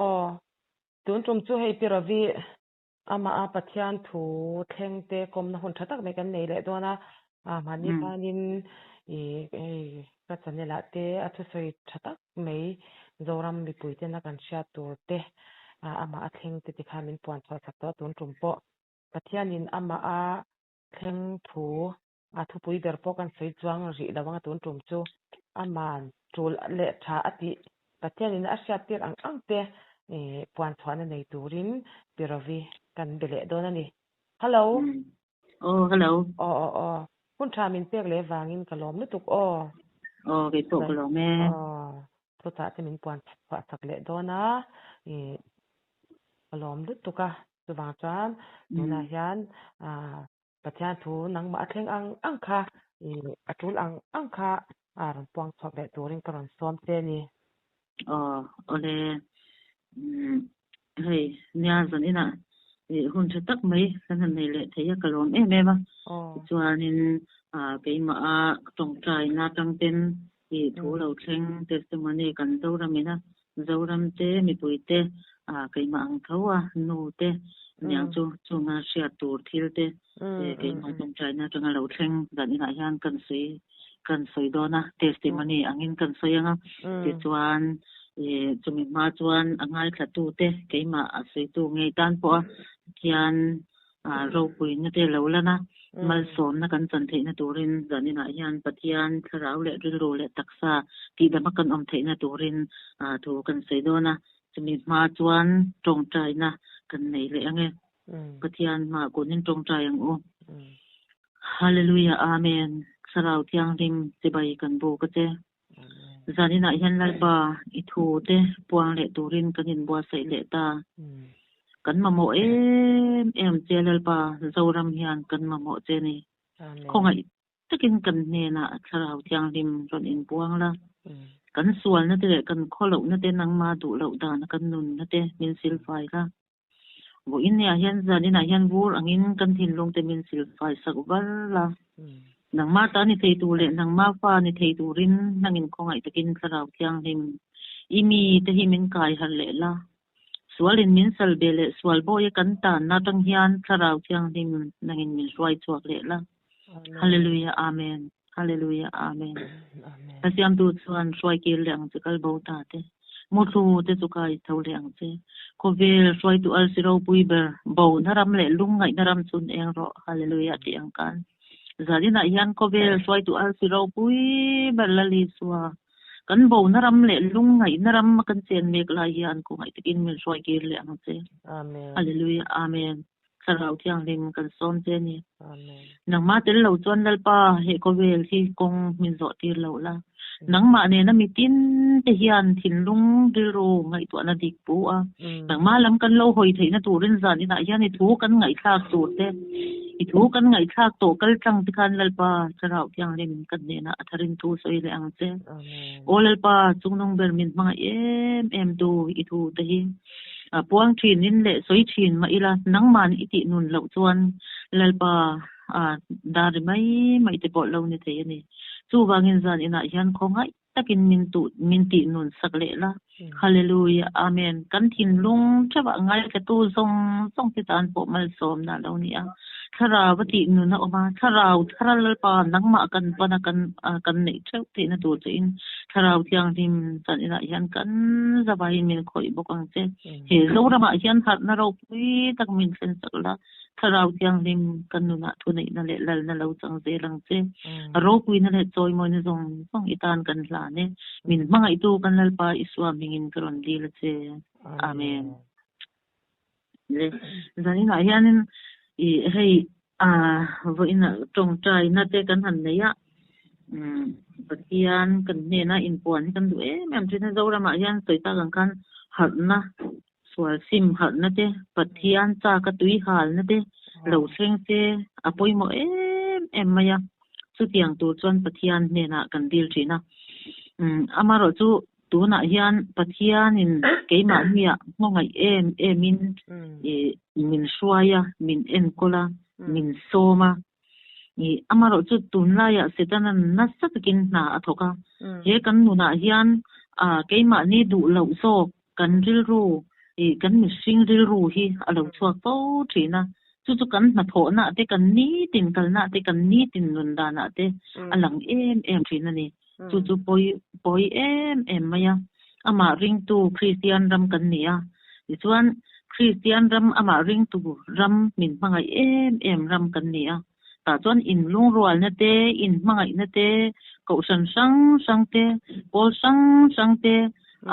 Aw, tun tum chu hei Pi Ravi amah a Pathian thu thleng te kawmna hun tha tak mai kan nei leh dawn a, mahni khanin ih hei ka channel ah te a thusawi tha tak mai Zoram mipui tena kan hriat tur te amah a thleng te tikhan min puan chhuah sak tawh a tun tum pawh Pathianin amah a thleng thu A thupui ber pawh kan sawi chuang rih lo anga tun tum chu aman tul leh tha a tih Pathianin a hriat tir ang ang te puan chhuahna nei turin Pi Rovi kan be leh dawn a ni. Hello. Aw hello. Aw aw aw. Hun tha min pek leh vangin ka lawm lutuk aw. Aw kei pawh ka lawm e. Aw chutah te min puan chhuah sak leh dawn a ka lawm lutuk a chuvang chuan tunah hian Pathian thu nangmah a thleng ang ang kha ih a tul ang ang kha a rawn puang chhuak leh turin ka rawn sawm che a ni. Aw awle umm hei nia zan inah ih hun tha tak mai kan han nei leh thei a ka lawm em em a tichuanin ah keimah a tawngtaina atang ten ih thu lo thleng testimony kan Zoram ina Zoram te mipui te ah keimah ang tho a nu te niang chu chunga hriat tur thil te keimah tawngtaina atanga lo thleng dan inah hian kan sawi kan sawi dawn a testimony angin kan sawi anga tichuan ih chumi hma chuan a ngaithla tu te keimah a sawitu ngei tan pawh a Pathian ah ropuina te lo lan a, malsawmna kan chan theihna turin zaninah hian Pathian thlarau leh rilru leh taksa tihdama kan awm theihna turin ah thu kan sawi dawn a, chumi hma chuan tawngtaina kan nei leh ang e. Pathian hmaah kunin tawngtai ang u. Hallelujah Amen Thlarau Thianghlim chibai kan buk a che. Zaninah hian Lalpa i thu te puang leh turin kan inbuatsaih leh ta. Kan mamawh em em che Lalpa, Zoram hian kan mamawh che ni. Khawngaih takin kan hnenah Thlarau Thianghlim rawn inpuang la. Kan sualna te leh kan khawlohna te nangma duh loh dana kan nunna te min silfai la. Vawiin ah hian zaninah hian vur angin kan thinlung te min silfai sak var la. Nangma ta ni thei tur leh nangma fa ni thei turin nangin khawngaih takin Thlarau Thianghlim i mi te hi min kai harh leh la. Sualin min sal be leh sual bawi a kan tanna atang hian Thlarau Thianghlim nangin min hruai chhuak leh la. Hallelujah Amen Hallelujah Amen Ka siamtu chuan hruai kir leh ang che kal bo ta te muthlu te chu kai tho leh ang che khawvel hruaitu arsi ropui ber bo na ram leh lungngaihna ram chun eng rawh Hallelujah tih ang khan zaninah hian khawvel hruaitu arsi ropui ber Lal Isua kan bo na ram leh lungngaihna ram a kan chen mek lai hian khawngaih takin min hruai kir leh ang che Hallelujah Amen. Thlarau Thianghlim kan sawm che a ni. Nangmah tel lo chuan Lalpa he khawvel hi kawng min zawh tir loh la. Nangmah nena mitin te hian thinlung rilru ngaihtuahna dik pu a. Nangmah lam kan lo hawi theihna turin zan inah hian i thu kan ngaihthlak tur te, i thu kan ngaihthlak tawh kal tlang te khan Lalpa Thlarau Thianghlim kan hnenah a tharin thu sawi leh ang che. Aw Lalpa, chungnung ber min hmangaih em em tu i thu te hi. A puang thin in leh sawi thin mah ila nangman i tih nun loh chuan Lalpa a dar ri mai mai te pawh lo ni thei a ni. Chuvangin zan inah hian khawngaih takin min tuh min tih nun sak leh la. Hallelujah Amen. Kan thinlung theuhah ngaithla-tu zawng zawng te tan pawh malsawmna a lo ni a. Thlarau a tih nun a awm a, Thlarau thara Lalpa nangmah kan pana kan kan neih theuh theihna tur che in Thlarau Thianghlim chan inah hian kan zavaiin min khawih bawk ang che. He Zoramah hian harhna ropui tak min thlen sak la, Thlarau Thianghlim kan nunah thuneihna leh lalna lo chang zel ang che. A ropuina leh chawimawina zawng zawng i tan kan hlan e. Min hmangaihtu kan Lalpa Isua hmingin ka rawn dil a che. Amen. Le zaninah hianin i hei ah vawiin ah tawngtaina te kan han nei a umm Pathian kan hnena inpuan hi kan duh em em thin a Zoramah hian sawi tak ang khan harhna sual sim harhna te Pathian chak a tui halna te lo thleng se a pawimawh em em mai a chutiang tur chuan Pathian hnenah kan dil thin a umm amaherawhchu Tunah hian Pathianin keimahniah hmangaih em emin min hruai a, min enkawl a, min sawm a. Amaherawh chu tunlaiah Setana'n nasa takin hna a thawk a. He kan nunah hian keimahni duh loh zawk kan rilru. I kan mihring rilru hi a lo chhuak fo thin a, chu chu kan hnathawhna te, kan nitin kalna te, kan nitin nun danah te a lang em em thin a ni. Chu chu pawi pawi em em mai a. Amah ringtu Kristian ram kan ni a, tichuan Kristian ram amah ringtu ram min hmangaih em em ram kan ni a. Tah chuan inlungrualna te, inhmangaihna te, kohhran hrang hrang te, pawl hrang hrang te,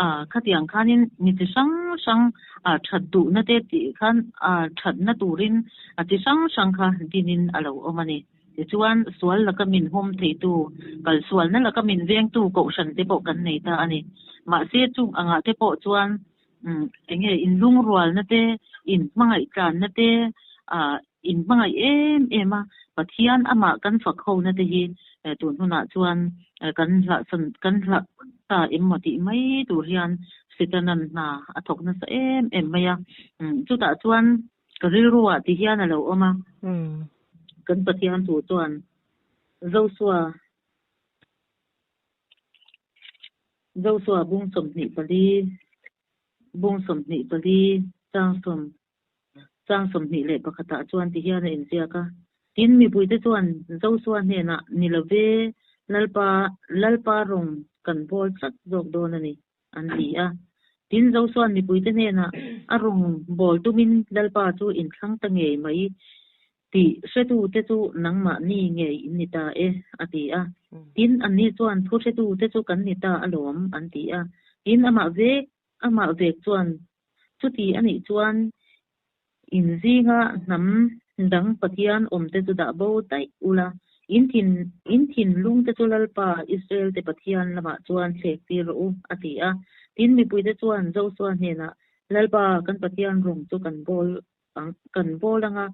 ah khatiang khanin mi chi hrang hrang ah that duhna te tih khan ah thatna turin a chi hrang hrang kha dinin a lo awm a ni. Tichuan sual laka min hawm theitu, kalsualna laka min vengtu kohhran te pawh kan nei ta a ni. Mahse chung angah te pawh chuan eng nge inlungrualna te, inhmangaih tlanna te, ah inhmangaih em em a, Pathian amah kan fak hona te hi tun hunah chuan kan hlahsan kan hlah ta em maw tih mai tur hian Setanan hna a thawk nasa em em mai a. Chutah chuan ka rilruah ti hian a lo awm a, kan Pathian thu chuan Josua Josua bung 24 bung 24 chang sawm Chang 21 ah chuan ti hian a inziak a, Tin, mipuite chuan Josua hnenah, Ni lo ve, Lalpa, Lalpa rawng kan bawl tlat zawk dawn a ni, an ti a. Tin, Josua'n mipuite hnenah, A rawng bawl tumin Lalpa chu inthlang ta ngei mai tih hretute chu nangmahni ngei in ni ta e, a ti a. Tin, anni chuan, Thu hretute chu kan ni ta alawm, an ti a. Tin, amah vek, amah vek chuan, Chuti a nih chuan in zinga hnam dang Pathian awmte chu dah bo daih ula, in thin in thinlungte chu Lalpa, Israelte Pathian lamah chuan thlek tir rawh u, a ti a. Tin, mipuite chuan Josua hnenah, Lalpa, kan Pathian rawng chu kan bawl ang, kan bawl ang a,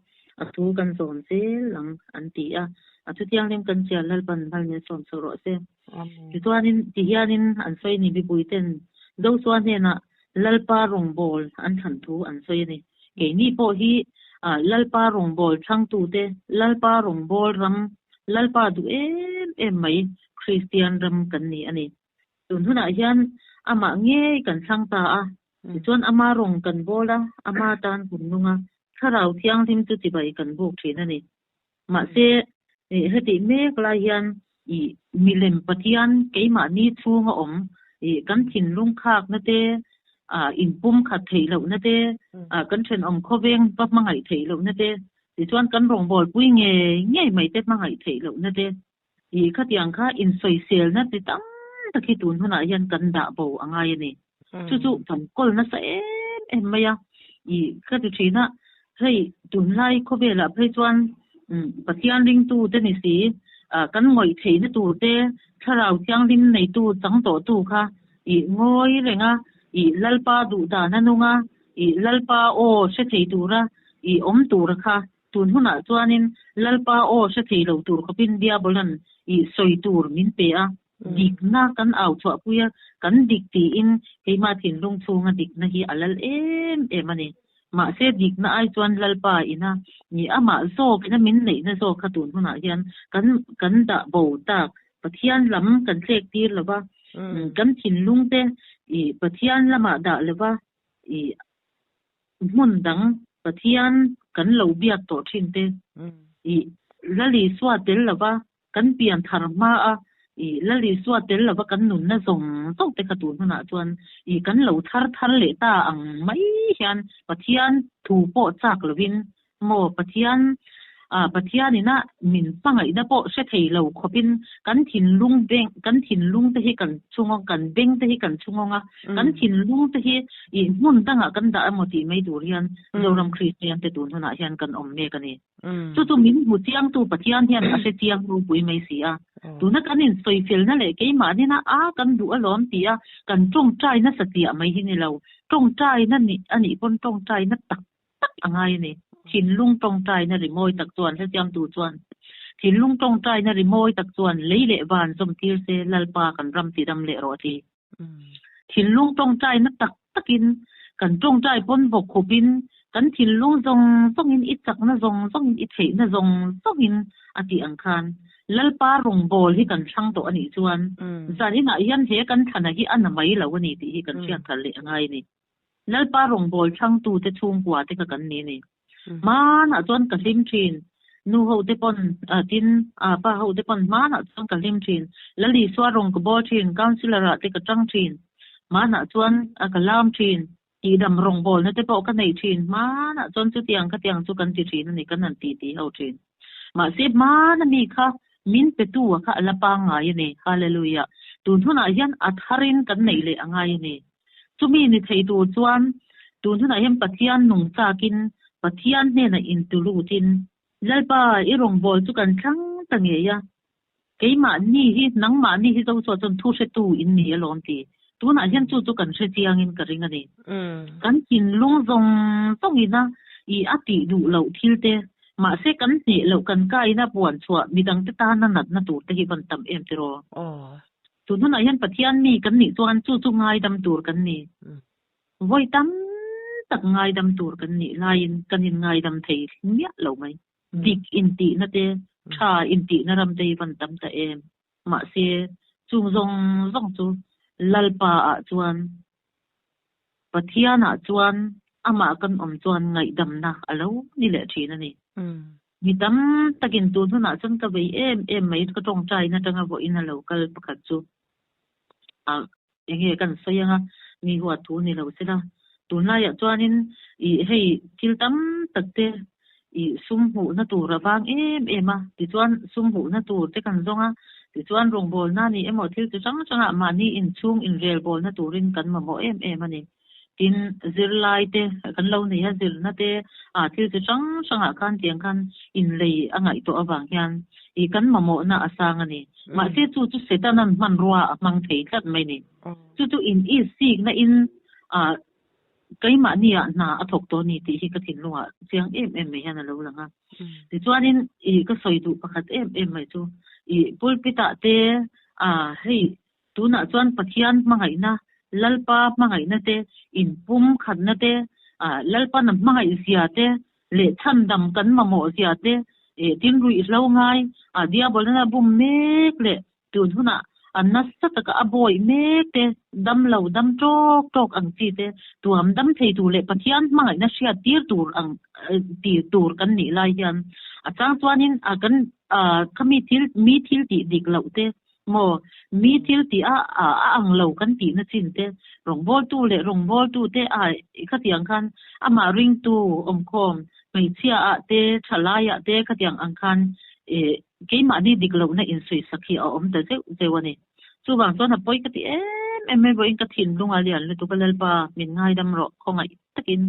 a thu kan zawm zel ang, an ti a. A thu thianghlim kan chian Lalpan hmal min sawm chho rawh se. Tichuanin, tihianin an sawi ni mipuiten Josua hnenah Lalpa rawngbâwl an thlan thu an sawi a ni. Keini pawh hi Lalpa rawngbâwl thlangtute, Lalpa rawngbâwl ram, Lalpa duh em em mai Kristian ram kan ni a ni. Tun hunah hian amah ngei kan thlang ta a, tichuan ama rawng kan bawl a, ama tan kan nung a, Thlarau Thianghlim chu chibai kan buk thin a ni. Mahse, hetih mek lai hian i milem Pathian keimahni chhunga awm i kan thinlung khakna te, inpumkhat theih lohna te, kan thenawm khawveng va hmangaih theih lohna te, tichuan kan rawngbawlpui ngei ngei mai te hmangaih theih lohna te, I khatiang kha insawiselna ti tam tak hi tun hunah hian kan dah bo a ngai a ni. Chu chu kan kawl nasa em em mai a. I ka ti thin a, hei tunlai khawvelah phei chuan Pathian ringtu te ni si, kan ngawih theihna tur te, Thlarau Thianghlim neitu chang tawhtu kha i ngawi reng a, i Lalpa duhdan a nung a, i Lalpa aw hre thei tura i awm tura kha Tun hunah chuanin Lalpa aw hre thei lo tur khawpin Diabolan i sawi tur min pe a, dikna kan au chhuahpui a, kan dik tiin keimah thinlung chhunga dikna hi a lal em em a ni. Mahse dikna ai chuan Lalpa ina ni amah zawkina min neihna zawk kha tun hunah hian kan kan dah bo tak, Pathian lam kan thlek tir lo va, kan thinlung te i Pathian lamah dah lo va i Hmun dang Pathian kan lo biak tawh thin te i Lal Isua tel lova kan pian thar hma a i Lal Isua tel lova kan nunna zawng zawng te kha tun hunah chuan i kan lo thar thar leh ta ang mai hian Pathian thu pawh chak lovin Maw Pathian, ah Pathian ina min hmangaihna pawh hre thei lo khawpin kan thinlung beng, kan thinlung te hi kan chhungawng, kan beng te hi kan chhungawng a, kan thinlung te hi ih hmun dangah kan dah emaw tih mai tur hian Zoram Kristian te tun hunah hian kan awm mek a ni. Chu chu min hmu chiangtu Pathian hian a hre chiang ropui mai si a. Tuna kan insawifelna leh keimahnin a a kan duh alawm tih a kan tawngtai nasa chiah mai hi ni lo, tawngtaina nih a nih pawn tawngtaina tak tak a ngai a ni. Thinlung tawngtaina rimawi tak chuan hlasiamtu chuan Thinlung tawngtaina rimawi tak chuan lei leh van zawm tir se Lalpa kan ram ti dam leh rawh a ti. Thinlung tawngtaina tak takin kan tawngtai pawn bawk khupin kan thinlung zawng zawngin i chakna zawng zawngin i theihna zawng zawngin a tih ang khan Lalpa rawngbâwl hi kan thlang tawh a nih chuan zaninah hian he kan thlana hi a na mai lo a ni tih hi kan hriat thar leh a ngai a ni. Lalpa rawngbawl thlangtute chhungkua te kha kan ni a ni. Hmanah chuan ka hlim thin. Nu ho te pawn, tin, pa ho te pawn hmanah chuan ka hlim thin. Lal Isua rawng ka bawl thin, councillor ah te ka tang thin. Hmanah chuan ka lam thin. Tihdam rawngbawlna te pawh ka nei thin. Hmanah chuan chutiang khatiang chu kan ti thin a ni, kan han ti ti ho thin. Mahse hmana mi kha min petu a kha a la pangngai a ni. Hallelujah! Tun hunah hian a tharin kan neih leh a ngai a ni. Chumi ni thei tur chuan tun hunah hian Pathian nung chakin Pathian hnenah inturutin, Lalpa, i rawngbâwl chu kan thlang ta ngei a, keimahni hi, nangmahni hi Joshua chuan thu hretu in ni alawm ti. Tunah hian chu chu kan hre chiangin ka ring a ni. Kan thinlung zawng zawngina i a tih duh loh thil te, mahse kan hneh loh kan kaina puan chhuah midangte tana natna tur te hi van tam em tiraw? Tun hunah hian Pathian mi kan nih chuan chu chu ngaidam tur kan ni. Vawi tam tak ngaidam tur kan nih laiin kan in ngaidam thei miah lo mai. Dik intihna te, tha intihna ram te hi van tam ta em. Mahse, chung zawng zawng chu Lalpa ah chuan, Pathian ah chuan amah kan awm chuan ngaihdamna a lo ni leh thin a ni. Mi tam takin tun hunah chuan ka vei em em mai, ka tawngtaina atanga vawiin a lo kal pakhat chu a enge kan sawi anga mi huat thu ni lo sela. Tunlaiah chuanin ih hei thil tam tak te ih sum hmuhna tur a vang em em a, tichuan sum hmuhna tur te kan zawng a, tichuan rawngbawlna ni emaw thil chi hrang hrangah mahni inchhung inrelbawlna turin kan mamawh em em a ni. Tin, zirlai te kan lo nei a, zirna te ah thil chi hrang hrangah khan tiang khan inlei a ngaih tawh avang hian ih kan mamawhna a sang a ni. Mahse chu chu Setana'n hmanrua a hmang thei tlat mai ni. Chu chu in is sikna in ah keimahni ah hna a thawk tawh a ni tih hi ka thinlungah chiang em em mai hian a lo lang a. Tichuanin ih ka sawi duh pakhat em em mai chu ih pulpit ah te ah hei Tunah chuan Pathian hmangaihna, Lalpa hmangaihna te, inpumkhatna te, Lalpana hmangaih zia te leh chhandam kan mamawh zia te, tin ruihhlo ngai, diabolana bum mek leh tun hunah an nasa taka a bawih mek te, dam lo dam tawk tawk ang chi te, tuam dam thei tur leh Pathian hmangaihna hriat tir tur ang ti tur kan nih lai hian a chang chuanin kan khami thil mi thil tih dik loh te Maw, mi thil tih a a ang lo kan tihna chin te, rawngbawltu leh rawngbawltu te a khatiang khan amah ringtu awmkhawm hmeichhia ah te thalai ah te khatiang ang khan eh keimahni dik lohna insawisak hi a awm ta zeuh zeuh a ni. Chuvang chuan a pawi ka ti em em mai vawiin ka thinlung a lian lutuk a Lalpa min ngaidam rawh khawngaih takin.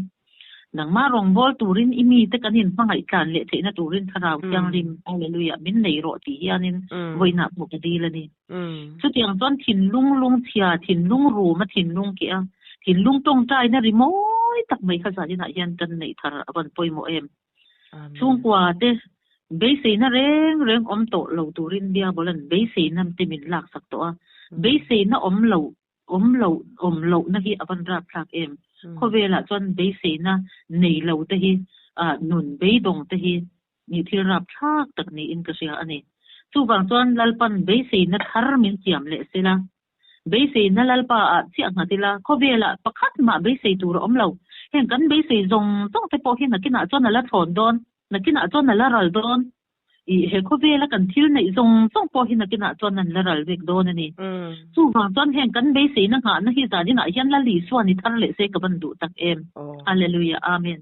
Nangmah rawngbâwl turin i mite kan inhmangaih tlan leh theihna turin Thlarau Thianghlim, Hallelujah, min nei rawh tih hianin vawiinah pawh ka dil a ni. Chutiang chuan thinlung lungchhia, thinlung ruma thinlung keh a, thinlung tawngtaina ri mawi tak mai kha zaninah hian kan neih thar a van pawimawh em. Chhungkua te beiseina reng reng awm tawh lo turin Diabola'n beiseina te min laksak tawh a, beiseina awm lo Awm loh, awm lohna hi a van rapthlak em? Khawvelah chuan beiseina nei lo te hi, nun beidawng te hi nih thil rapthlak tak niin ka hria a ni. Chuvang chuan Lalpan beiseina thar min siam leh sela, beiseina Lalpa ah chiah nghat ila, khawvelah pakhat mah beisei tur a awm lo. Heng kan beisei zawng zawng te pawh hi nakinah chuan a la thlawn dawn, nakinah chuan a la ral dawn. Ih, he khawvela kan thil neih zawng zawng pawh hi nakinah chuan an la ral vek dawn a ni. Chuvang chuan heng kan beiseina nghahna hi zaninah hian Lal Isua ni thar leh se ka van duh tak em. Hallelujah, Amen.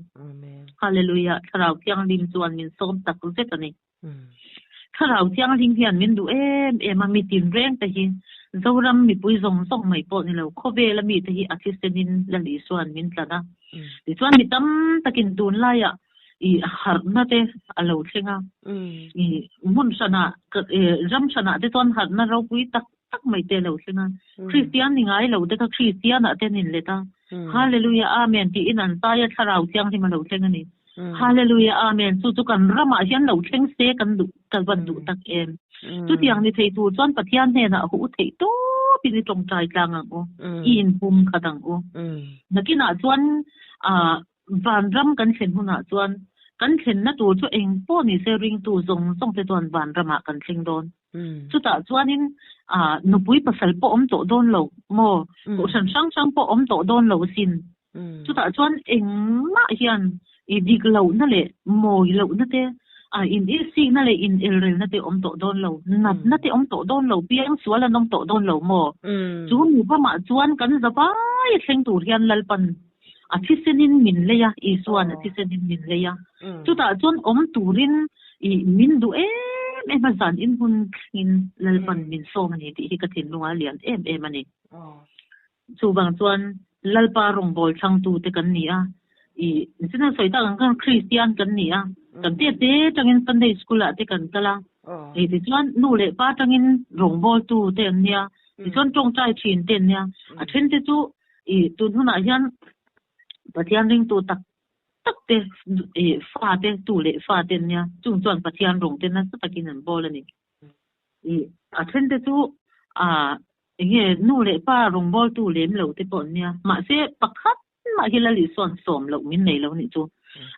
Hallelujah, Thlarau Thianghlim chuan min sawm tak zet a ni. Thlarau Thianghlim hian min duh em em a, mi tinreng te hi Zoram mipui zawng zawng mai pawh ni lo, khawvela mite hi a thisenin Lal Isua'n min tlan a. Tichuan mi tam takin tunlaiah i harhna te a lo thleng a, i hmun hranah ram hranah te chuan harhna ropui tak tak mai te a lo thleng a, Kristian ni ngai lo te kha Kristian ah te an inlet a, Hallelujah Amen tiin an zai a Thlarau Thianghlim a lo thleng a ni. Hallelujah Amen chu chu kan ramah hian lo thleng se kan duh ka van duh tak em. Chutiang ni thei tur chuan Pathian hnenah huh theih tawpin i tawngtai tlang ang u, i inhum khat ang u. Nakinah chuan ah Vanram kan thlen hunah chuan kan thlenna tur chu eng pawh ni se ringtu zawng zawng te chuan vanramah kan thleng dawn. Chutah chuanin nupui pasal pawh awm tawh dawn lo maw? Kohhran hrang hrang pawh awm tawh dawn lo asin. Chutah chuan engmah hian i dik lohna leh mawi lohna te, a in irsikna leh in elrelna te awm tawh dawn lo, natna te awm tawh dawn lo, piangsual an awm tawh dawn lo maw? Chu nupa-mah chuan kan zavai a thleng tur hian Lalpan a thisenin min lei a, Isua'n a thisenin min lei a. Chutah chuan awm turin i min duh em em a, zan in hun thlengin Lalpan min sawm a ni tih hi ka thinlunga lian em em a ni. Chuvang chuan Lalpa rawngbâwl thlangtute kan ni a, i china sawi tak ang khan Kristian kan ni a, kan te te tangin Sunday School ah te kan kal a, hei tichuan nu leh pa tangin rawngbâwltu te an nia, tichuan tawngtai thin te an nia, a then te chu i tun hunah hian Pathian ringtu tak tak te i fa te tu leh fa te an nia, chung chuan Pathian rawng te nasa takin an bâwl a ni. I a then te chu a Enge nu leh pa rawngbawltu lem lo te pawh an nia. Mahse, pakhat mah hi Lal Isua'n sawm loh min nei lo nih chu.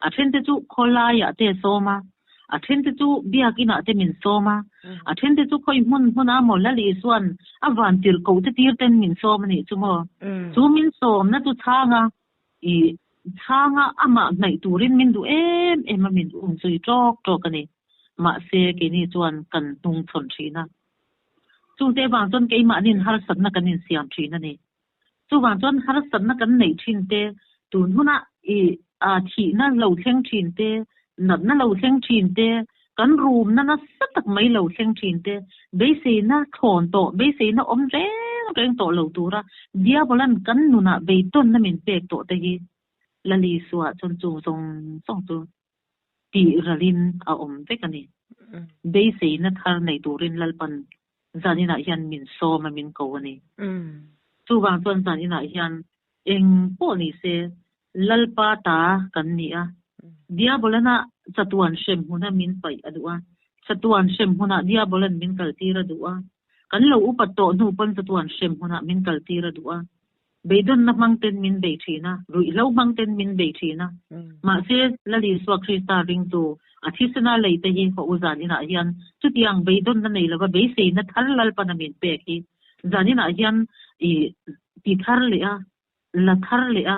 A then te chu khawlaiah te a sawm a, a then te chu biakinah te min sawm a, a then te chu khawi hmun hmunah maw Lal Isua'n a van tirh koh te tir ten min sawm a nih chu maw. Chu min sawmna chu chhang a, i chhang a amah hnaih turin min duh em em a min um zui tawk tawk a ni. Mahse, keini chuan kan hnung chhawn thin a. Chungte vang chuan keimahniin harsatna kan insiam thin a ni. Chuvang chuan harsatna kan neih thin te, tun huna i a thihna lo thleng thin te, natna lo thleng thin te, kan rumna nasa tak mai lo thleng thin te, beiseina thlawn tawh, beiseina awm reng reng tawh lo tura Diabolan kan nunah beitawnna min pek tawh te hi Lalisua chuan chung zawng zawng chu tih ralin a awm vek a ni. Beiseina thar nei turin Lalpan zaninah hian min sawm a, min ko a ni. Chuvang chuan zaninah hian eng pawh ni se Lalpa ta kan ni a, Diabolana chatuan hrem hmuna min paih a duh a, chatuan hrem hmunah Diabolan min kaltir a duh a, kan lo upat tawh hnu pawn chatuan hrem hmunah min kaltir a duh a. Beidawnna hmang ten min bei thin a, ruihhlo hmang ten min bei thin a. Mahse, Lal Isua Krista ringtu, a thisena lei te hi haw u zaninah hian chutiang beidawnna nei lova beiseina thar Lalpana min pek hi zaninah hian i ti thar leh a, la thar leh a,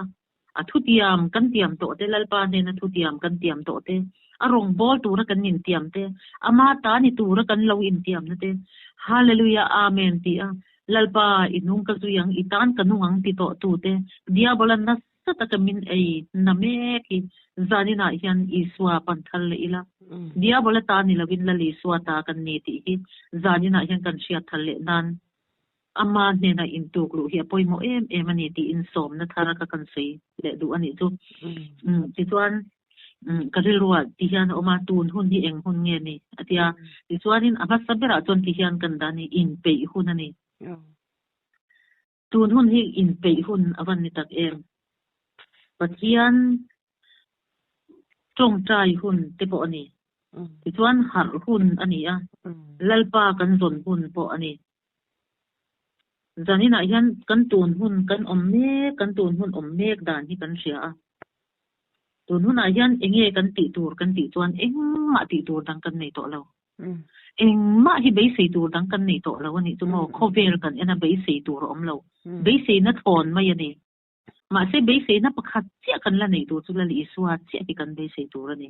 a thutiam kan tiam tawh te, Lalpa hnena thutiam kan tiam tawh te, a rawngbâwl tura kan intiam te, ama ta ni tura kan lo intiamna te, Hallelujah Amen ti a, Lalpa, i nung ka zui ang, i tan ka nung ang ti tawh tute, Diabola nasa taka min ei na mek hi zaninah hian Isua pan thar leh ila. Diabola ta ni lovin Lal Isua ta kan ni tih hi zaninah hian kan hriat thar leh nan ama hnena intuk luh hi a pawimawh em em a ni tiin sawmna thar ka kan sawi leh duh a nih chu. Tichuan, Ka rilruah ti hian a awm a, tun hun hi eng hun nge ni? a ti a. Tichuanin a hmasa berah chuan ti hian kan dah a ni, inpeih hun a ni. Tun hun hi inpeih hun a van ni tak em? Pathian tawngtai hun te pawh a ni. Tichuan harh hun a ni a, Lalpa kan zawn hun pawh a ni. Zaninah hian kan tun hun kan awm mek, kan tun hun awm mek dan hi kan hria a. Tun hunah hian enge kan tih tur kan tih chuan engmah tih tur dang kan nei tawh lo. Engmah hi beisei tur dang kan nei tawh lo a nih chu maw? Khawvel kan en a beisei tur a awm lo. Beiseina thlawn mai a ni. Mahse beiseina pakhat chiah kan la neih tur chu Lal Isua chiah hi kan beisei tur a ni.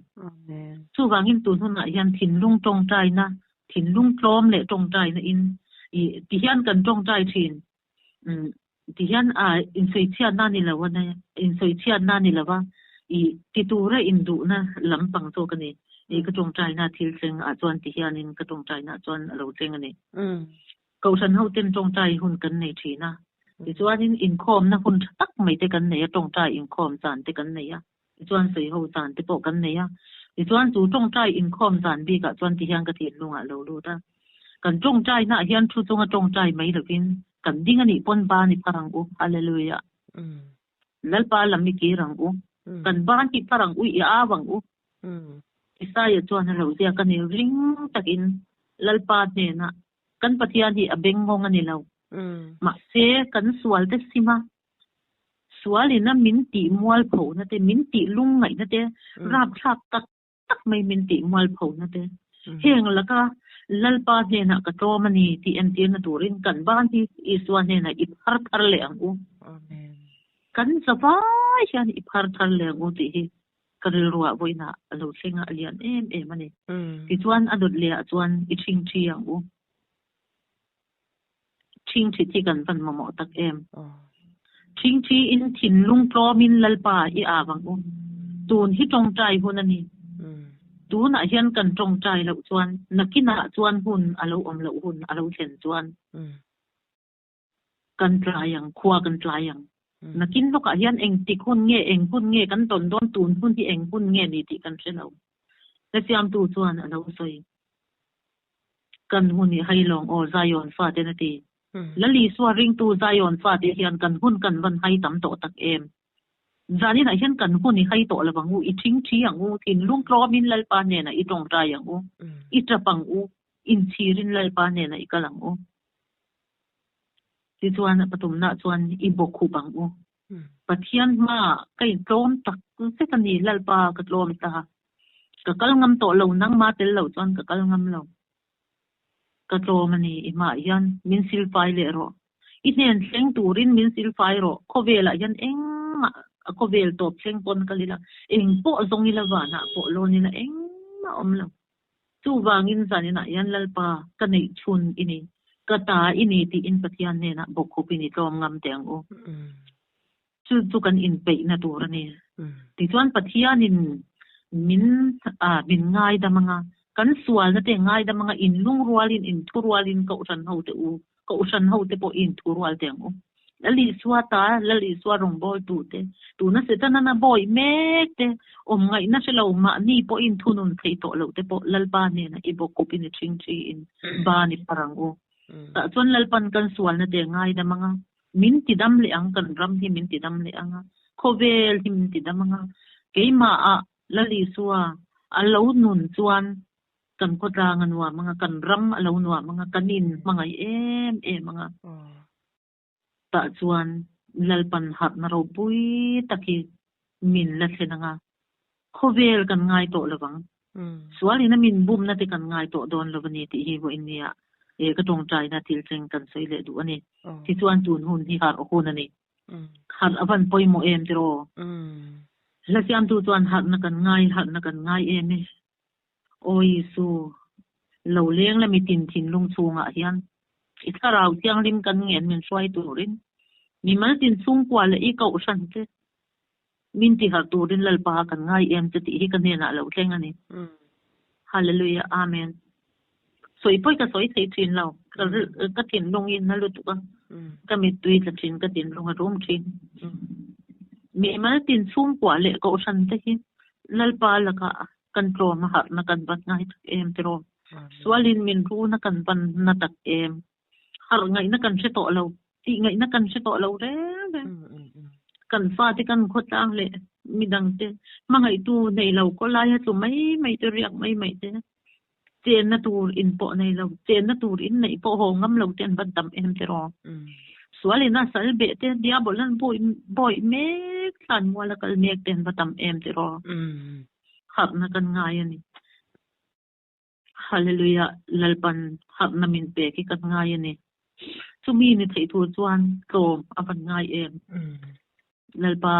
Chuvangin tun hunah hian thinlung tawngtaina, thinlung tlawm leh tawngtaina in i ti hian kan tawngtai thin. Ti hian a insawichhiatna a ni lo a nia, insawichhiatna a ni lo va, i ti tura induhna lampang zawk a ni. I ka tawngtaina thil thleng ah chuan ti hianin ka tawngtaina ah chuan a lo thleng a ni. Kohhran ho ten tawngtai hun kan nei thin a, tichuanin inkhawmna hun tha tak mai te kan nei a, tawngtai inkhawm zan te kan nei a, tichuan sawiho zan te pawh kan nei a. Tichuan chu tawngtai inkhawm zan bikah chuan ti hian ka thinlungah a lo lut a. Kan tawngtainaah hian thu chunga tawngtai mai lovin kan ding a nih pawn ban i phar ang u. Hallelujah. Lalpa lam i kir ang u. Kan ban hi phar ang u, i au ang u. Isaiah chuan a lo ziak a ni, Ring takin Lalpa hnenah kan Pathian hi a bengngawng a ni lo. Mahse, kan sualte sim a, sualin a min tih mualphona te, min tih lungngaihna te, rapthlak tak tak mai min tih mualphona te, heng laka Lalpa hnenah ka tlawm a ni tih entirna turin kan ban hi Isua hnenah i phar thar leh ang u. Kan zavai hian i phar thar leh ang u tih hi ka rilruah vawiinah a lo thleng a, a lian em em a ni. Tichuan a dawt lehah chuan i ṭhingṭhi ang u. Ṭhingṭhi thi kan van mamawh tak em? Ṭhingṭhi in thinlung tlawmin Lalpa i av ang u. Tun hi ṭawngṭai hun a ni. Tunah hian kan ṭawngṭai loh chuan nakinah chuan hun a lo awm loh hun a lo thlen chuan kan tlai ang, khua kan tlai ang. Nakin lawkah hian engtik hun nge, eng hun nge kan tawn dawn, tun hun hi eng hun nge ni tih kan hre lo. Hetiangtu chuan a lo sawi. Kan hun i hai lawng aw Zion faten a ti. Lal Isua ringtu Zion fate hian kan hun kan van hai tam tawh tak em? Zaninah hian kan hun i hai tawh lo ang u, i thingthi ang u, thinlung tlawmin Lalpa hnenah i tawngtai ang u, i tap ang u, inchhirin Lalpa hnenah i kal ang u. Tichuan a patumnah chuan i bawkhup ang u. Pathian hmaah ka intlawm tak zet a ni, Lalpa ka tlawm ta. Ka kal ngam tawh lo, nangmah tel loh chuan ka kal ngam lo. Ka tlawm a ni, i hmaah hian min silfai leh rawh. I hnen thleng turin min silfai rawh, khawvelah hian engmah a khawvel tawp thleng pawn kal ila, eng pawh zawng ila vanah pawh lawn ila engmah a awm lo. Chuvangin zaninah hian Lalpa ka neih chhun i ni, ka ta i ni tiin Pathian hnenah bawkkhupin i tlawm ngam teh ang u. Chu chu kan inpeihna tur a ni. Tichuan Pathianin min min ngaidam anga, kan sualna te ngaidam anga inlungrualin, inthurualin Kohhran hote u, Kohhran hote pawh i inthurual teh ang u. Lal Isua ta, Lal Isua rawngbawltu te, tuna Setana bawi mek te, awm ngaihna hre lo mahni pawhin thunun thei tawh loh te pawh Lalpa hnenah i bawkkupin i ṭhingṭhiin ban i phar ang u. Tah chuan Lalpan kan sualna te ngaidam anga, Min ti dam leh ang, kan ram hi min ti dam leh ang a, khawvel hi min ti dam ang a, keimahah Lal Isua a lo nun chuan kan khawtlang a nuam ang a, kan ram a lo nuam ang a, kan in hmangaih em em ang a. Tah chuan Lalpan harhna ropui tak hi min la thlen ang a, khawvel kan ngai tawh lo vang. Sualin a min bumna te kan ngai tawh dawn lo a ni tih hi vawiin nia e ka tawngtaina thil thleng kan sawi leh duh a ni. Tichuan tun hun hi harh hun a ni. Harh a van pawimawh em tiraw? Hla siamtu chuan harhna kan ngai, harhna kan ngai em e. Aw Isu, lo leng la mitin thinlung chhungah hian i thlarau thianghlim kan ngen min hruai turin mimal tin chhungkua leh i kohhran te Min ti harh turin Lalpa kan ngai em che tih hi ka hnenah lo thleng a ni. Hallelujah Amen. Sawi pawi ka sawi thei thin lo. Ka ka thinlung in na lutuk a. Ka mittui tla thin ka thinlung a rum thin. Mimal tin chhungkua leh kohhran te hi Lalpa lakah kan tlawm a harhna kan van ngai tak em tiraw. Sualin min runa kan van na tak em. Harh ngaihna kan hre tawh lo, tih ngaihna kan hre tawh lo reng reng. Kan fate kan khawtlang leh midangte hmangaihtu nei lo kawlaia tlu mai mai te, riak mai mai te, chenna tur in pawh nei lo, chenna tur in neih pawh haw ngam lo te an va tam em tiraw. Sualin a sal beh te, diabol an bawi mek thlan mual a kal mek te an va tam em tiraw. Harhna kan ngai a ni. Hallelujah Lalpan harhna min pek hi kan ngai a ni. Chumi ni theih tur chuan tlawm a van ngai em. Lalpa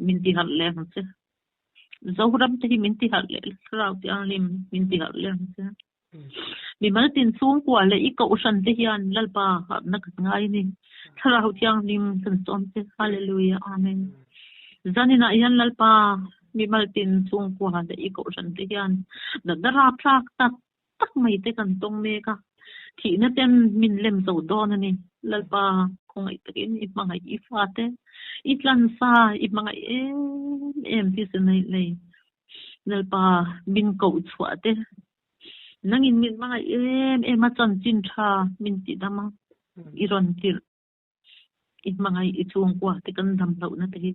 min ti harh leh ang che. Zoram te hi min ti harh leh Thlarau Thianghlim min ti harh leh ang che. Mimal tin chhungkua leh i kohhran te hian Lalpa harhna kan ngai a ni. Thlarau Thianghlim kan sawm che. Hallelujah Amen. Zaninah hian Lalpa Mimal tin chhungkua leh i kohhran te hian natna rapthlak tak tak mai te kan tawng mek a, thihna ten min lem zo dawn a ni. Lalpa khawngaih takin i hmangaih i fate, i tlansa i hmangaih em em hi se nei lei. Lalpa min koh chhuah te, nangin min hmangaih em em a chanchin tha min tihdam a, i rawn tirh. I hmangaih i chhungkua te kan dam lohna te hi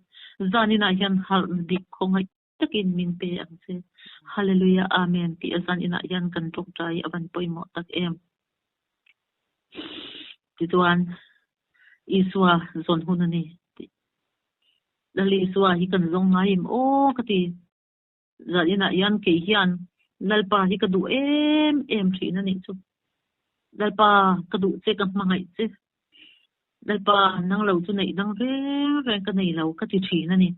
zaninah hian harhna dik khawngaih takin min pe ang che. Hallelujah Amen tih a zaninah hian kan tawngtai a van pawimawh tak em. Tichuan Isua zawn hun a ni tih. Lal Isua hi kan zawng ngai em aw ka ti. Zaninah hian kei hian Lalpa hi ka duh em em thin a nih chu. Lalpa ka duh che ka hmangaih che. Lalpa, nang lo chu neih dang reng reng ka nei lo ka ti thin a ni.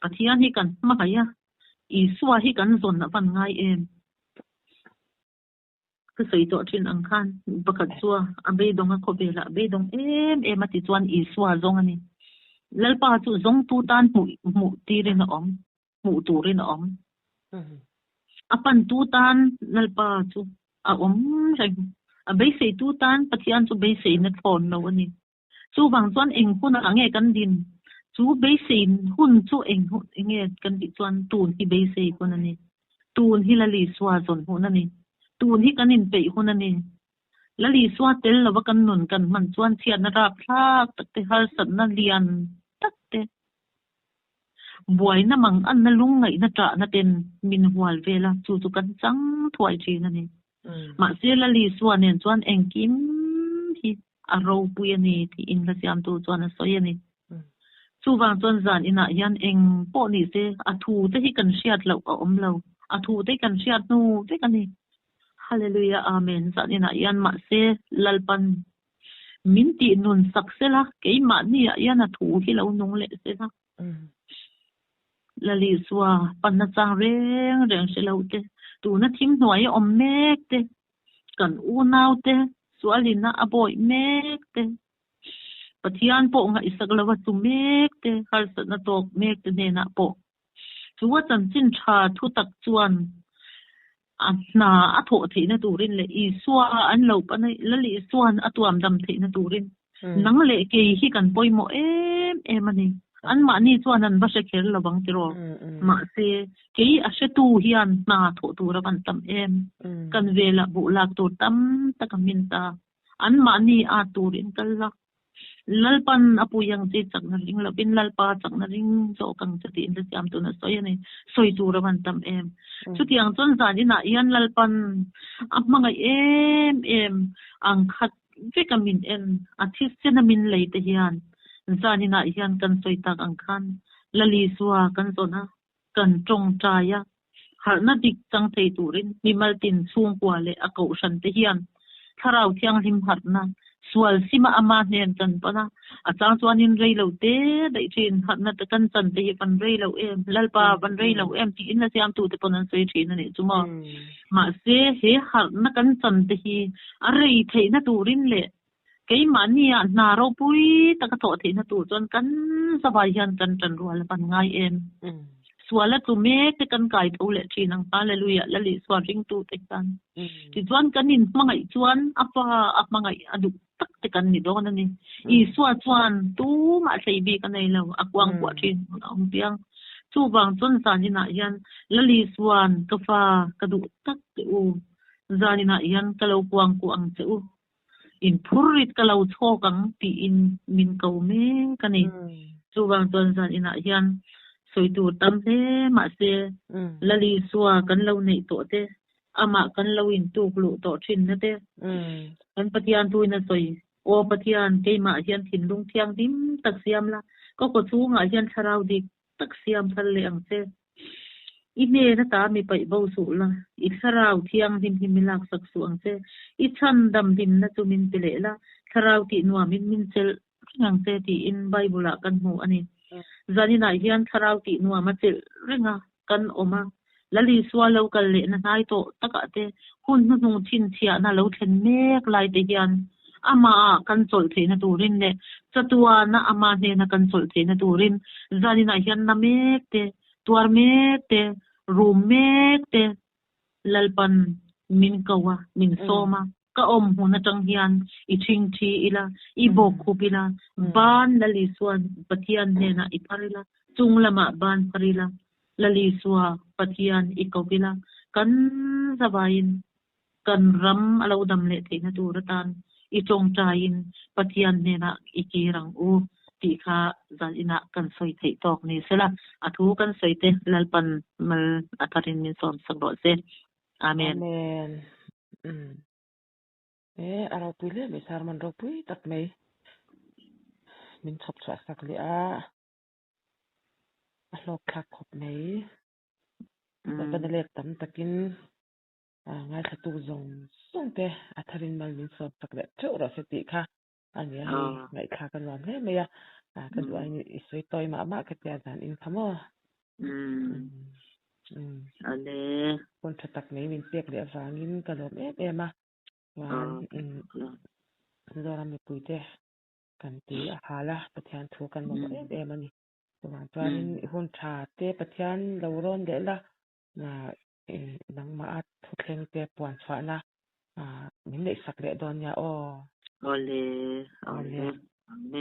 Pathian hi kan hmangaih a, Isua hi kan zawn a van ngai em? Ka sawi tawh thin ang khan pakhat chu a beidawng a khawvelah a beidawng em em a ti chuan Isua zawng a ni. Lalpa chu zawngtu tan hmuh hmuh tirin a awm, hmuh turin a awm. A pantu tan Lalpa chu a awm reng. A beiseitu tan Pathian chu beiseina thlawn lo a ni. Chuvang chuan eng hunah nge kan din? Chu beisei hun chu eng nge kan tih chuan tun hi beisei hun a ni. Tun hi Lal Isua zawn hun a ni. Tun hi kan inpeih hun a ni. Lal Isua tel lova kan nun kan hman chuan chhiatna rapthlak tak te, harsatna lian tak te, buaina manganna lungngaihna ṭahna ten min hual vel a, chu chu kan chang thuai ṭhin a ni. Mahse Lal Isua nen chuan engkim hi a ropui a ni tiin hla siamtu chuan a sawi a ni. Chuvang chuan zan inah hian eng pawh ni se a thu te hi kan hriat loh a awm lo, a thu te hi kan hriat hnu vek a ni. Hallelujah Amen zan inah hian mahse Lalpan min tih nun sak sela keimahni ah hian a thu hi lo nung leh sela. Lal Isua panna chang reng reng hre lo te, tuna thim hnuai a awm mek te, kan unau te, sualina a bawih mek te, Pathian pawh ngaihsak lova chu mek te, harsatna tawk mek te hnenah pawh chu a chanchin tha thu tak chuan a hna a thawh theihna turin leh Isua an lo pan a, Lal Isua'n a tuam dam theihna turin nang leh kei hi kan pawimawh em em a ni. Anmahni chuan an va hre kher lo vang tiraw? Mahse, kei a hretu hian hna thawh tur a van tam em? Kan velah buh lak tur tam tak a hmin ta. Anmahni a turin kal la. Lalpan a pui ang che chakna ring lovin Lalpa chakna ring zawk ang che tiin hla tuna sawi a ni. Sawi tur a van tam em. Chutiang chuan zan inah hian Lalpan a hmangaih em em ang khat vek a min en a thisen a min lei te hian zan inah hian kan sawi tak ang khan Lal Isua kan zawn a, kan tawngtai a, harhna dik chang thei turin mimal tin chhungkua leh a kohhran te hian Thlarau Thianghlim harhna sual sima ama hnen kan pan a, a chang chuanin rei lo te daih thin harhna te kan chan te hi van rei lo em, Lalpa van rei lo em tiin la siamtu te pawn an sawi thin a nih chu maw. Mahse he harhna kan chan te hi a rei theihna turin leh keimahnia hna ropui taka thawh theihna tur chuan kan zavai hian kan tan rual a van ngai em. Sual a tlu mek te kan kai tho leh thin ang Hallelujah Lal Isua ringtu te hian. Tichuan kan inhmangaih chuan a pa a hmangaih a duh tak te kan ni dawn a ni. Isua chuan tumah thlei bik a nei lo, a kuang kuah thin hun a awm piang. Chuvang chuan zaninah hian Lal Isua'n ka fa ka duh tak che u, zaninah hian ka lo kuang kuah ang che u, inphur rit ka lo chhawk ang tiin min ko mek a ni. Chuvang chuan zaninah hian sawi tur tam hle mahse Lal Isua kan lo neih tawh te, amah kan lo intuk luh tawh thinna te, kan Pathian thuin a sawi, Aw Pathian, keimah hian thinlung thianghlim tak siam la, ka kaw chhungah hian thlarau dik tak siam thar leh ang che. I hnen ata mi paih bo suh la, i thlarau thianghlim hi mi laksak suh ang che. I chhan damhlimna chu min pe leh la, thlarau tih nuamin min chelh reng ang che tiin Bible-ah kan hmu a ni. Zaninah hian thlarau tih nuam a chelh reng a, kan awm a. Lal Isua lo kal lehna hnai tawh takah te, hun hnuhnung chhinchhiahna lo thlen mek lai te hian amah kan chawlh theihna turin leh chatuana ama hnena kan chawlh theihna turin zaninah hian na mek te, tuar mek te, rum mek te Lalpan min ko a, min sawm a. Ka awm hmun atang hian i ṭhing ṭhi ila, i bawk khup ila, ban Lal Isua Pathian hnenah i phar ila, chung lamah ban phar ila, Lal Isua Pathian i ko ila, kan zavaiin kan ram a lo dam leh theihna tur atan i tawngtaiin Pathian hnenah i kir ang u tih kha zan inah kan sawi theih tawk ni sela, a thu kan sawi te Lalpan mal a tharin min sawm sak rawh se. Amen. Amen. Umm. E a ropui hle mai sermon ropui tak mai min chhawp chhuah sak leh a a hlawk thlak khawp mai. Lalpan a lek tam takin ngaithla tu zawng zawng te a tharin mal min sawm sak leh theuh rawh se tih kha. A nia hei ngaihthlak a nuam hle mai a, ka duh aiin i sawi tawi mah mah ka tia dan in kha maw. Ale. Hun tha tak mai min pek leh avangin ka lawm em em a. Chuan Zoram mipuite kan ti a hal a, Pathian thu kan mamawh em em a ni. Chuvang chuanin hun tha te Pathian lo rawn leh la, nangmah a thuthleng te puan chhuahna min neihsak leh dawn nia aw. Awle, awle, awle.